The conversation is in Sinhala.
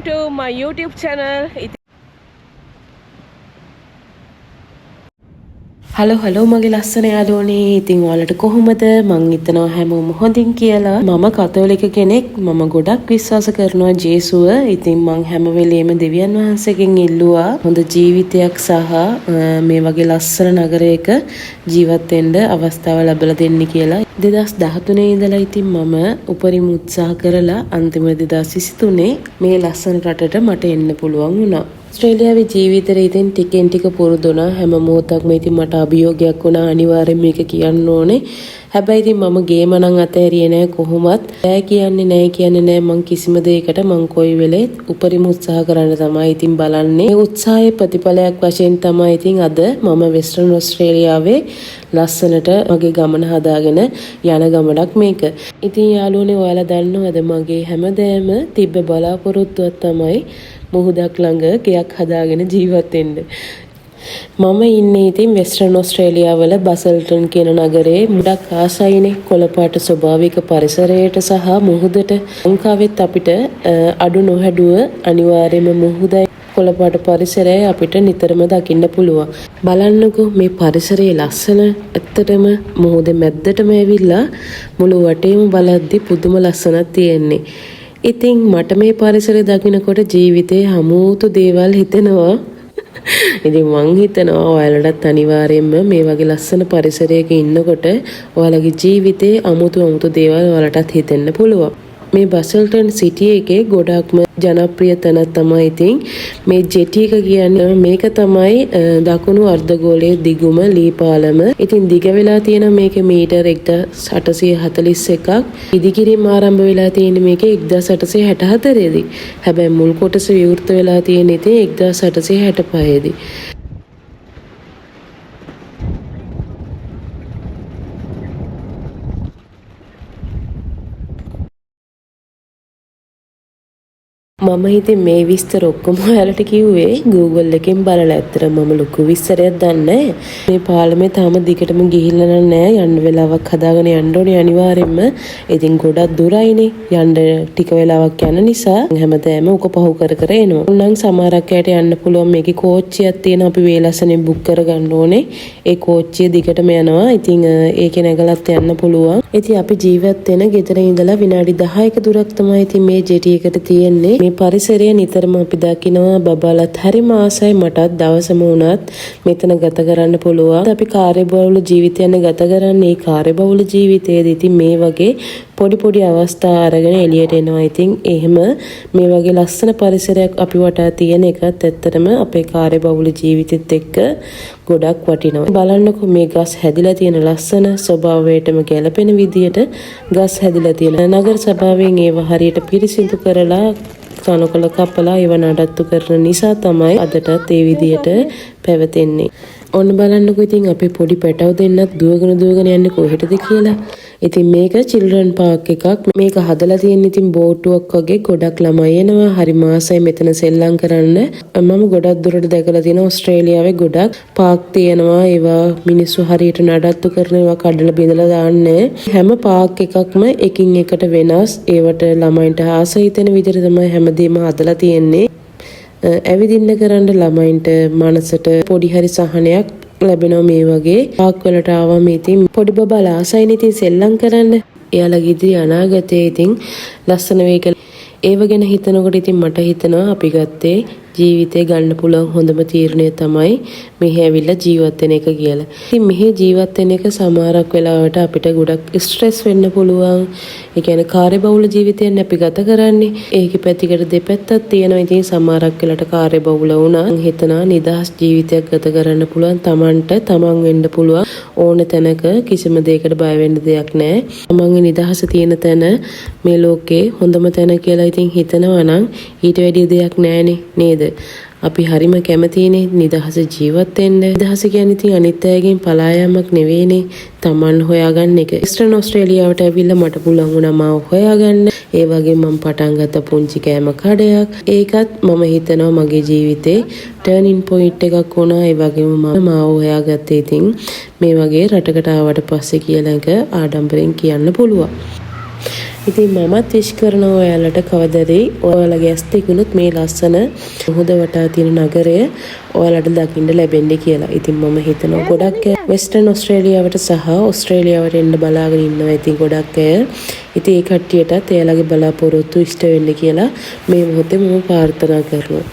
To my YouTube channel. Hello hello මගේ ලස්සන යාළුවනේ. ඉතින් ඔයාලට කොහොමද? මං හිතනවා හැමෝම හොඳින් කියලා. මම කතෝලික කෙනෙක්. මම ගොඩක් විශ්වාස කරනවා ජේසුව. ඉතින් මං හැම වෙලේම දෙවියන් වහන්සේගෙන් ඉල්ලුවා හොඳ ජීවිතයක් සහ මේ වගේ ලස්සන නගරයක ජීවත් වෙන්න අවස්ථාව ලැබලා දෙන්න කියලා. 2013 ඉඳලා ඉතින් මම උපරිම උත්සාහ කරලා අන්තිම 2023 මේ ලස්සන රටට මට එන්න පුළුවන් වුණා. ඔස්ට්‍රේලියාවේ ජීවිතේ ඉතින් ටිකෙන් ටික පුරුදු වුණා. හැම මොහොතක්ම ඉතින් මට අභියෝගයක් වුණා. අනිවාර්යෙන් මේක කියන්න ඕනේ. හැබැයි ඉතින් මම ගේම නම් අතහැරියේ නෑ කොහොමත්. නෑ කියන්නේ නෑ කියන්නේ නෑ මං කිසිම දෙයකට. මං කොයි වෙලේත් උපරිම උත්සාහ කරන්න තමයි ඉතින් බලන්නේ. මේ උත්සාහයේ ප්‍රතිඵලයක් වශයෙන් තමයි ඉතින් අද මම වෙස්ටර්න් ඔස්ට්‍රේලියාවේ ලස්සනට මගේ ගමන හදාගෙන යන ගමනක් මේක. ඉතින් යාළුවනේ, ඔයාලා දන්නවද, මගේ හැමදේම තිබ්බ බලාපොරොත්තුවක් තමයි මුහුදක් ළඟ ගෙයක් හදාගෙන ජීවත් වෙන්න. මම ඉන්නේ ඉතින් වෙස්ටර්න් ඔස්ට්‍රේලියා වල බසල්ටන් කියන නගරේ. ගොඩක් ආසයිනේ කොළපාට ස්වභාවික පරිසරයට සහ මුහුදට. ලංකාවෙත් අපිට අඩු නොහැඩුව අනිවාර්යයෙන්ම මුහුදයි කොළපාට පරිසරය අපිට නිතරම දකින්න පුළුවන්. බලන්නකෝ මේ පරිසරයේ ලස්සන. ඇත්තටම මුහුද මැද්දටම ඇවිල්ලා මුළු වටේම බලද්දි පුදුම ලස්සනක් තියෙන්නේ. ඉතින් මට මේ පරිසරය දකිනකොට ජීවිතේ අමුතු දේවල් හිතෙනවා. ඉතින් මං හිතනවා ඔයාලටත් අනිවාර්යයෙන්ම මේ වගේ ලස්සන පරිසරයක ඉන්නකොට ඔයාලගේ ජීවිතේ අමුතු අමුතු දේවල් ඔයාලටත් හිතෙන්න පුළුවන්. මේ බසල්ටන් සිටි එකේ ගොඩක්ම ජනප්‍රිය තැනක් තමයි ඉතින් මේ ජෙටි එක කියන්නේ. මේක තමයි දකුණු අර්ධගෝලයේ දිගුම ලී පාලම. ඉතින් දිග වෙලා තියෙන මේක මීටර් 1841ක්. ඉදිකිරීම ආරම්භ වෙලා තියෙන මේක 1864 දී. හැබැයි මුල් කොටස විවෘත වෙලා තියෙන ඉතින් 1865 දී. මම ඉතින් මේ විස්තර ඔක්කොම ඔයාලට කිව්වේ Google එකෙන් බලලා. ඇත්තටම මම ලොකු විස්තරයක් දන්නේ නෑ. මේ පාලමේ තාම දිගටම ගිහිල්ලා නම් නෑ. යන්න වෙලාවක් හදාගෙන යන්න ඕනේ අනිවාර්යෙන්ම. ඉතින් ගොඩක් දුරයිනේ. යන්න ටික වෙලාවක් යන නිසා හැමදාම උක පහු කර කර එනවා. නම් සමහරක් අයට යන්න පුළුවන්. මේකේ කෝච්චියක් තියෙනවා. අපි වේලසනේ බුක් කරගන්න ඕනේ. ඒ කෝච්චිය දිගටම යනවා. ඉතින් ඒකේ නැගලත් යන්න පුළුවන්. ඉතින් අපි ජීවත් වෙන ගෙදර ඉඳලා විනාඩි 10ක දුරක් තමයි ඉතින් මේ ජෙටි එකට තියෙන්නේ. මේ පරිසරය නිතරම අපි දකිනවා. බබාලත් හරිම ආසයි. මටත් දවසම වුණත් මෙතන ගත කරන්න පුළුවන්. අපි කාර්යබහුල ජීවිතයන් ගත කරන්නේ. මේ කාර්යබහුල ජීවිතයේදී ඉතින් මේ වගේ පොඩි පොඩි අවස්ථා අරගෙන එළියට එනවා. ඉතින් එහෙම මේ වගේ ලස්සන පරිසරයක් අපි වටා තියෙන එකත් ඇත්තටම අපේ කාර්යබහුල ජීවිතෙත් එක්ක ගොඩක් වටිනවා. බලන්නකෝ මේ ගස් හැදිලා තියෙන ලස්සන, ස්වභාවයටම ගැලපෙන විදියට ගස් හැදිලා තියෙන. නගර සභාවෙන් ඒවා හරියට පිරිසිදු කරලා තනකොළ කපලා ඒව නඩත්තු කරන නිසා තමයි අදටත් ඒ විදියට පැවතෙන්නේ. ඔන්න බලන්නකෝ ඉතින් අපේ පොඩි පැටව් දෙන්නත් දුවගෙන දුවගෙන යන්නේ කොහෙටද කියලා. ඉතින් මේක චිල්ඩ්‍රන් පාක් එකක්. මේක හදලා තියෙන ඉතින් බෝට්ටුවක් වගේ. ගොඩක් ළමයි එනවා. හරි ආසයි මෙතන සෙල්ලම් කරන්න. මම ගොඩක් දුරට දැකලා තියෙනවා ඕස්ට්‍රේලියාවේ ගොඩක් පාක් තියෙනවා. ඒවා මිනිස්සු හරියට නඩත්තු කරන ඒවා කඩලා බිඳලා දාන්නේ. හැම පාක් එකක්ම එකින් එකට වෙනස්. ඒවට ළමයින්ට ආස හිතෙන විදිහට තමයි හැමදේම හදලා තියෙන්නේ. ඇවිදින්න කරන්න ළමයින්ට මනසට පොඩි හරි සහනයක් ලැබෙනවා මේ වගේ පාක් වලට ආවම. ඉතින් පොඩි බබාලා ආසයිනේ ඉතින් සෙල්ලම් කරන්න. එයාලගේ ඉදිරි අනාගතය ඉතින් ලස්සන වෙයි කියලා. ඒව ගැන හිතනකොට ඉතින් මට හිතෙනවා අපි ගත්තේ ජීවිතේ ගන්න පුළුවන් හොඳම තීරණය තමයි මෙහෙ ඇවිල්ලා ජීවත් වෙන එක කියලා. ඉතින් මෙහෙ ජීවත් වෙන එක සමහරක් වෙලාවට අපිට ගොඩක් ස්ට්‍රෙස් වෙන්න පුළුවන්. ඒ කියන්නේ කාර්යබහුල ජීවිතයක් අපි ගත කරන්නේ. ඒකේ පැතිකඩ දෙපැත්තක් තියෙනවා. ඉතින් සමහරක් වෙලාවට කාර්යබහුල වුණා හිතනවා නිදහස් ජීවිතයක් ගත කරන්න පුළුවන්. තමන්ට තමන් වෙන්න පුළුවන්. ඕන තැනක කිසිම දෙයකට බය වෙන්න දෙයක් නැහැ. තමන්ගේ නිදහස තියෙන තැන මේ ලෝකේ හොඳම තැන කියලා ඉතින් හිතනවා නම් ඊට වැඩිය දෙයක් නෑනේ, නේද? අපි හරිම කැමතිනේ නිදහස ජීවත් වෙන්න. නිදහස කියන්නේ ඉතින් අනිත් අයගෙන් පලා යාමක් නෙවෙයිනේ. තමන් හොයාගන්න එක. වෙස්ටර්න් ඕස්ට්‍රේලියාවට ඇවිල්ලා මට පුළුවන් වුණා මාව හොයාගන්න. ඒ වගේම මම පටන් ගත්ත පුංචි කෑම කඩයක්. ඒකත් මම හිතනවා මගේ ජීවිතේ ටර්නින් පොයින්ට් එකක් වුණා. ඒ වගේම මම මාව හොයාගත්තේ ඉතින් මේ වගේ රටකට ආවට පස්සේ කියලා එක ආඩම්බරෙන් කියන්න පුළුවන්. ඉතින් මමත් විශ් කරනවා ඔයාලට කවදාහරි ඔයාලගේ ඇස් දෙකිනුත් මේ ලස්සන මුහුද වටා තියෙන නගරය ඔයාලට දකින්න ලැබෙන්න කියලා. ඉතින් මම හිතනවා ගොඩක් අය වෙස්ටර්න් ඔස්ට්‍රේලියාවට සහ ඔස්ට්‍රේලියාවට එන්න බලාගෙන ඉන්නවා. ඉතින් ගොඩක් අය, ඉතින් ඒ කට්ටියටත් එයාලගේ බලාපොරොත්තු ඉෂ්ට වෙන්න කියලා මේ මොහොතේ මම ප්‍රාර්ථනා කරනවා.